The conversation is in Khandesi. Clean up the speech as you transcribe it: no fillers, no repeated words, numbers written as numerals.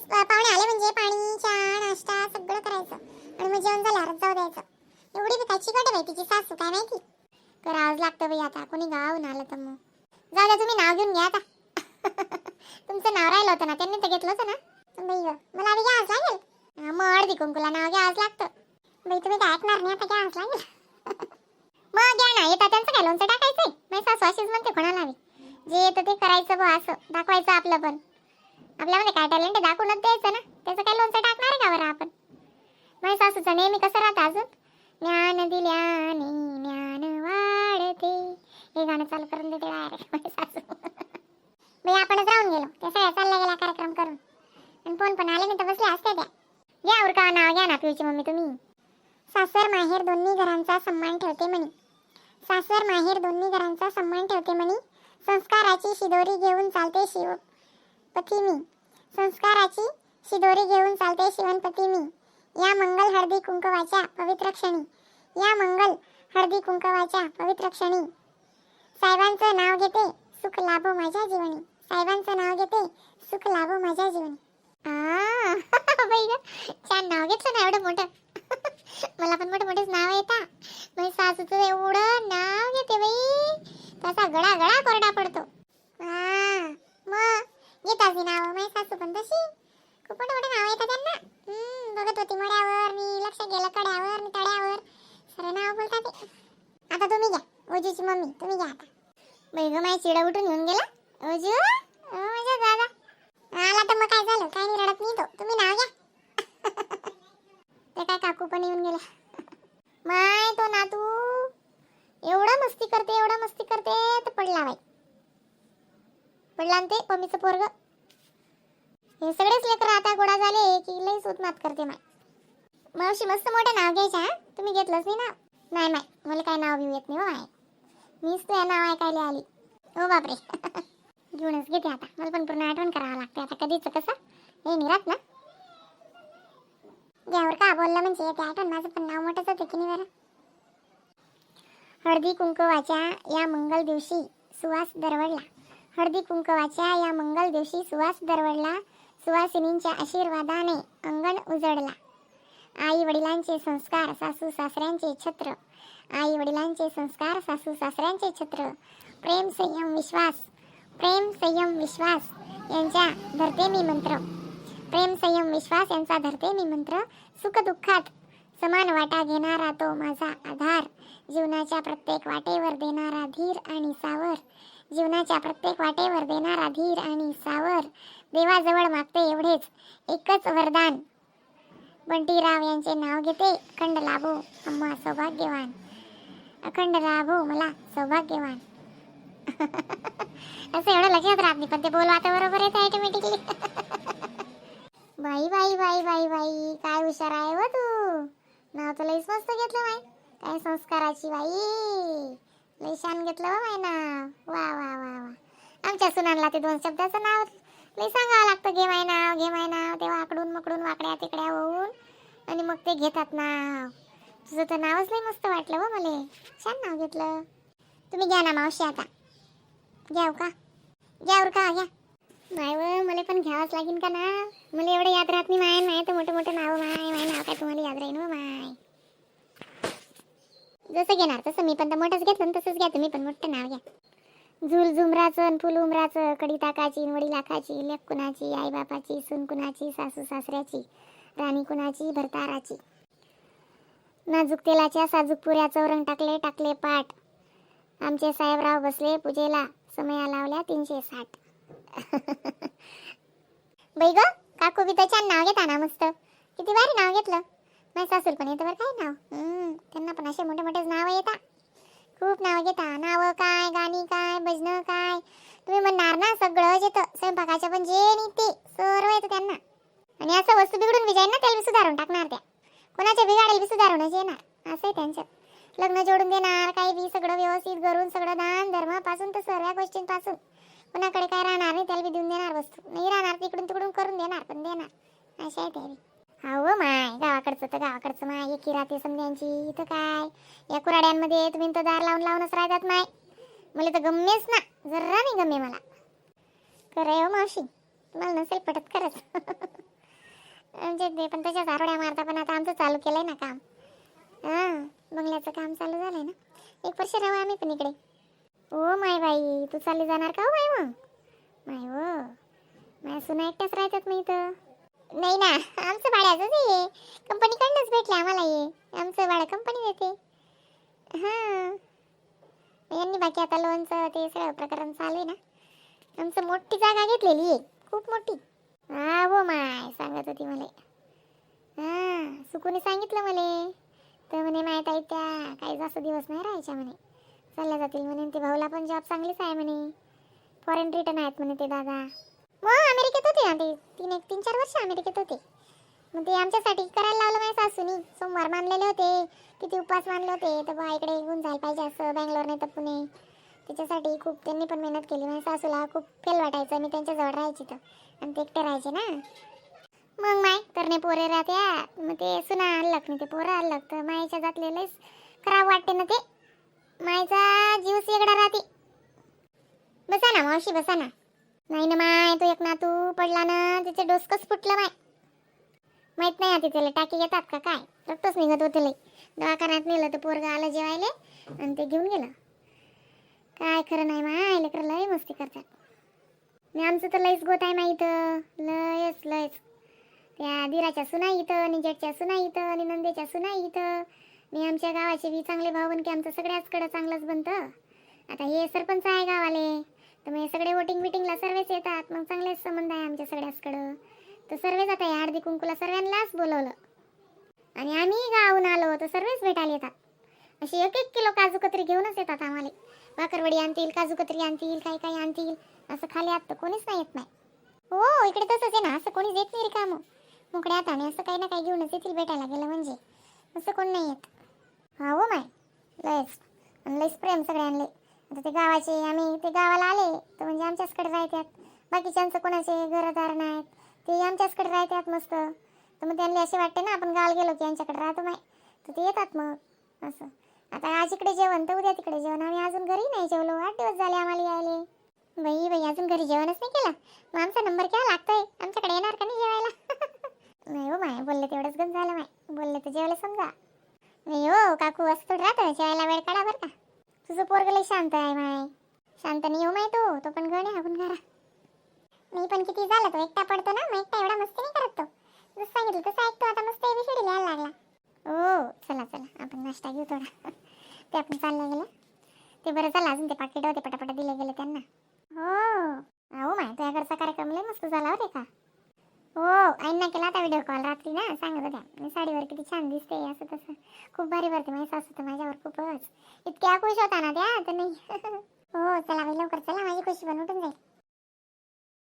पाहुणे आले म्हणजे पाणी, चहा, नाश्ता सगळं करायचं आणि मग जेवण झाल्यावरच जाऊ द्यायचं. एवढी बी काय चिकट आहे बाई तिची सासू, काय माहिती. करावंच लागतं बाई आता, कोणी गावून आलं तर मग. जाऊ द्या, तुम्ही नाव घेऊन घ्या आता. तुमचं नाव राहिलं होतं ना, त्यांनी तर घेतलं होतं ना. बाई गं, मला बी घ्यावंच लागेल. हा, मग हळदी कुंकूला नाव घ्यावंच लागतं बाई. तुम्ही काय ऐकणार नाही, आता घ्यावंच लागेल. मग घ्या ना, येतात त्यांचं काय लोणचं टाकायचंय. माझी सासू अशीच म्हणते, कोणाला बी जे येतं ते करायचं बा, असं दाखवायचं. आपलं पण आपल्यामध्ये काय टॅलेंट आहे दाखवूनच द्यायचं ना. त्याचं काय लोणचं टाकणार आहे का बरं आपण? माझ्या सासूचं नेहमी कसं राहतं अजून, ज्ञान दिल्याने ज्ञान वाढते, हे गाणं चालू करून देते डायरेक्ट माझी सासू. बाई, आपणच राहून गेलो, त्या सगळ्या चालल्या गेल्या कार्यक्रम करून आणि फोन पण आले नाही तर बसले असते त्या. घ्या उरका नाव, घ्या ना पिऊची मम्मी तुम्ही. सासर माहेर दोन्ही घरांचा सन्मान ठेवते म्हणे. सासर माहेर दोन्ही घरांचा सन्मान ठेवते म्हणे. संस्काराची शिदोरी घेऊन चालते शिवपती मी. संस्काराची शिदोरी घेऊन चालते शिवनपती मी. या मंगल हळदी कुंकवाच्या पवित्र क्षणी, या मंगल हळदी कुंकवाच्या पवित्र क्षणी, साहेबांचं नाव घेते, सुख लाभो माझ्या जीवनी. साहेबांचं नाव घेते, सुख लाभो माझ्या जीवनी. आ बाई गं, छान नाव घेतलं ना एवढं मोठं. मला पण मोठं मोठेच नाव येतात. माझ्या सासूचं एवढं नाव घेते बाई, तसा गळा गळा कोरडा पडतो. हा मग घेताच नाव. माझी सासू पण तशी खूप मोठे मोठे नाव येतात त्यांना. बघत होती मड्यावर मी, लक्ष गेलं कड्यावर मी तड्यावर, सर्व नाव बोलतात ते. आता तुम्ही घ्या, ओजूची मम्मी, तुम्ही घ्या आता. बाई गं, माझी चिडा उठून येऊन गेला. ओजू, ओ माझ्या दादा आला तर मग काय झालं? काय नाही, रडत नाही तो. तुम्ही नाव घ्या. ते काय काकू पण येऊन गेल्या. माय, तो नातू एवढा मस्ती करते, एवढा मस्ती करते तर पडला बाई, पडला. आणि ते पम्मीचं पोरग, हे सगळेच लेकरं आता गोडा झाले की लई सुतमात करते माय. मावशी, मस्त मोठं नाव घ्यायचं हा. तुम्ही घेतलंच नाही नाव. नाही माय, मला काय नाव घेऊ येत नाही हो माय. मीच तुझ्या नाव ऐकायला आली. हो बापरे, घेऊनच घेते आता. मला पण पूर्ण आठवण करावं लागते आता कधीच कसं हे नाही राहत ना. घ्यावर का बोललं म्हणजे येते आठवण. माझं पण नाव मोठंच होतं की नाही बरं? हळदी कुंकवाच्या या मंगल दिवशी सुवास दरवळला. हळदी कुंकवाच्या या मंगल दिवशी सुवास दरवळला. सुवासिनींच्या आशीर्वादाने अंगण उजळला. आई वडिलांचे संस्कार, सासू सासऱ्यांचे छत्र. आई वडिलांचे संस्कार, सासू सासऱ्यांचे छत्र. प्रेम, संयम, विश्वास. प्रेम, संयम, विश्वास यांच्या धरते मी मंत्र. प्रेम, संयम, विश्वास यांचा धरते मी मंत्र. सुख दुःखात समान वाटा घेणारा तो माझा आधार. जीवनाच्या प्रत्येक वाटेवर देणारा धीर आणि सावर. जीवनाच्या प्रत्येक वाटेवर देणारा धीर आणि सावर. देवाजवळ मागते एवढेच एकच वरदान, बंटीराव यांचे नाव घेते, अखंड लाभो अम्मा सौभाग्यवान. अखंड लाभो मला सौभाग्यवान. असं एवढं लक्षात राहत नाही, पण ते बोलवा आता बरोबर येते ऑटोमॅटिकली. बाई बाई बाई बाई बाई, काय हुशार आहे व तू. नाव तर लईच मस्त घेतलं बाई. काय संस्काराची बाई, लई छान घेतलं व बाई नाव. वा वा वा वा. आमच्या सुनांना ते दोन शब्दाचं नाव लई सांगावं लागतं. घे माय नाव, घे माय नाव. ते वाकडून मकडून वाकड्या तिकड्या होऊन आणि मग ते घेतात नाव. तुझं तर नावच लई मस्त वाटलं व मला. छान नाव घेतलं. तुम्ही घ्या ना मावशी आता. घ्याव का? घ्यावर का घ्या. नाही व, मला पण घ्यावंच लागेल का ना? मला एवढं याद राहत नाही माय. माय तर मोठं मोठं नाव माय. माय नाव काय तुम्हाला याद राहील व माय? जसं घेणार तसं. मी पण तर मोठंच घेतलं ना, तसंच घ्या तुम्ही पण, मोठं नाव घ्या. झुल झुमराचं आणि फुल उमराचं, कडी ताकाची, वडी लाखाची, लेक कुणाची, आई बापाची, सून कुणाची, सासू सासऱ्याची, राणी कुणाची, भरताराची. नाजूक तेलाच्या साजूक पुऱ्या, चौरंग टाकले टाकले पाट. आमचे साहेबराव बसले पूजेला, समया लावल्या 360. बाई ग, काकू बी तर छान नाव घेता ना मस्त. किती भारी नाव घेतलं. माझ्या सासूल पण येतं बरं काय नाव. त्यांना पण असे मोठे मोठेच नाव येतात. खूप नाव घेता. नावं काय, गाणी काय, भजनं काय, तुम्ही म्हणणार ना सगळंच येतं. स्वयंपाकाच्या पण जे नाही ते सर्व येतं त्यांना. आणि असं वस्तू बिघडून बी जाईल ना, त्याला बी सुधारून टाकणार त्या. कोणाच्या बिघाडेल बी सुधारूनच येणार, असं आहे त्यांचं. लग्न जोडून देणार, काही बी सगळं व्यवस्थित करून, सगळं दान धर्मापासून तर सर्व गोष्टींपासून. कोणाकडे काय राहणार नाही त्याला बी देऊन देणार वस्तू. नाही राहणार तिकडून तिकडून करून देणार, पण देणार, असे आहे ते बी. हा हो माय, गावाकडचं तर गावाकडचं माय, एकी राहते समध्यांची. इथं काय या कुराड्यांमध्ये तुम्ही तर दार लावून लावूनच राहतात माय. मला तर गम्मेच ना, जरा नाही गमे मला. खरं आहे हो मावशी, तुम्हाला नसेल पटत खरंच. आमच्या ते पण तशाच आरोड्या मारता, पण आता आमचं चालू केलंय ना काम. हां, बंगल्याचं काम चालू झालंय ना. एक वर्ष राहू आम्ही पण इकडे. ओ my बाई, तू चालली जाणार का हो माय मग? माय हो, माझ्या सुना एकट्याच राहतात मग इथं. नाही ना, आमचं भाड्याचंच आहे. कंपनीकडनंच भेटलं आम्हाला हे. आमचं भाडं कंपनी देते. हां, यांनी बाकी आता लोनचं ते सगळं प्रकरण चालू आहे ना. आमचं मोठी जागा घेतलेली आहे, खूप मोठी. हा हो माय, सांगत होती मला. हां, सुकूने सांगितलं मला. तर म्हणे, माहीत आहे त्या काही जास्त दिवस नाही राहायच्या म्हणे, चालल्या जातील म्हणे. ते भाऊला पण जॉब चांगलीच आहे म्हणे. फॉरेन रिटर्न आहेत म्हणे ते दादा. मग अमेरिकेत होते ना ते तीन एक 3-4 वर्ष अमेरिकेत होते. मग ते आमच्यासाठी करायला लावलं माझ्या सासूनी. सोमवार मानलेले होते, किती उपवास मानले होते. तर बा इकडे येऊन जायला पाहिजे असं, बँगलोर नाही तर पुणे. त्याच्यासाठी खूप त्यांनी पण मेहनत केली. माझ्या सासूला खूप फेल वाटायचं मी त्यांच्याजवळ राहायची तर, आणि ते एकटे राहायचे ना. मग माय करणे पोरे राहत्या, मग ते सुना अलग नाही, ते पोरं अलग, तर मायच्या जातले लयच खराब वाटते ना ते. मायचा जीवच वेगळा राहते. बसा ना मावशी, बसा ना. नाही ना माय, तो एक नातू पडला ना, त्याचं डोसकंच फुटलं माय. माहित नाही आता त्याला टाकी घेतात का काय, रक्तच निघत होते लई. दवाखान्यात नेलं तर पोरगं आलं जेवायले आणि ते घेऊन गेलं. काय खरं नाही माय, लेकरं लय मस्ती करतात. आणि आमचं तर लयच गोत आहे माहीत, लयच लयच. त्या दिराच्या सुना इथं आणि जेठच्या सुना इथं आणि नंदेच्या सुना इथं. मी आमच्या गावाचे बी चांगले भाऊ की आमचं सगळ्याचकडं चांगलंच बनतं. आता हे सरपंच आहे गावाले, तर मग हे सगळे वोटिंग बिटिंगला सर्वेच येतात. मग चांगलेच संबंध आहे आमच्या सगळ्याचकडं. तर सर्वेच आता या हळदी कुंकूला सर्वांनाच बोलवलं आणि आम्ही गावून आलो तर सर्वेच भेटायला येतात. अशी एक एक किलो काजू कतरी घेऊनच येतात आम्हाला. भाकरवडी आणतील, काजू कतरी आणतील, काही काही आणतील. असं खाली आत तर कोणीच नाही येत. नाही हो, इकडे तसंच आहे ना. असं कोणीच येत नाही रिकामं मोकड्या हाताने. असं काही ना काही घेऊनच येतील भेटायला गेलं म्हणजे. असं कोण नाही येत. हा हो माय, लयच आणि लयच प्रेम सगळ्यांले. आता ते गावाचे, आम्ही ते गावाला आले तर म्हणजे आमच्याचकडे राहतात. बाकीच्यांचं कोणाचे घरदार नाहीत, ते आमच्याचकडे राहतात मस्त. तर मग त्यांना असे वाटते ना, आपण गावाला गेलो की यांच्याकडे राहतो माय, तर ते येतात मग असं. आता आज इकडे जेवण तर उद्या तिकडे जेवण. आम्ही अजून घरी नाही जेवलो, 8 दिवस झाले आम्हाला यायले. बाई बाई, अजून घरी जेवणच नाही केलं. मग आमचा नंबर केव्हा लागतोय? आमच्याकडे येणार का नाही जेवायला? नाही हो माय, बोलले तेवढंच गंज झालं माय. बोलले तर जेवलं समजा. नाही हो काकू, असं थोडं राहतं. जेवायला वेळ काढा बरं का. तुझं पोरगं लय शांत आहे माय. शांत नाही हो माय, तो तो पण गण आहे आपण घरा. मी पण किती झालं तो एकटा पडतो ना, मग एकटा एवढा मस्ती नाही करत तो. जसं सांगितलं तसं ऐकतो. आता मस्त एबीसीडी लिहायला लागला. हो, चला चला, आपण नाश्ता घेऊ थोडा. ते आपण चाललं गेलं ते बरं झालं. अजून ते पाकिट होते, पटापट दिले गेले त्यांना. हो, अहो माय, तुझ्या घरचा कार्यक्रम लय मस्त झाला हो रे का. हो, आईंना केला होता व्हिडिओ कॉल रात्री ना, सांगत होत्या मी साडीवर किती छान दिसते, असं तसं. खूप भारी भरते माझी सासू तर माझ्यावर खूपच इतक्या खुश होता ना त्या तर नाही. हो, चला बाई, लवकर चला, माझी खुशी पण उठून जाईल.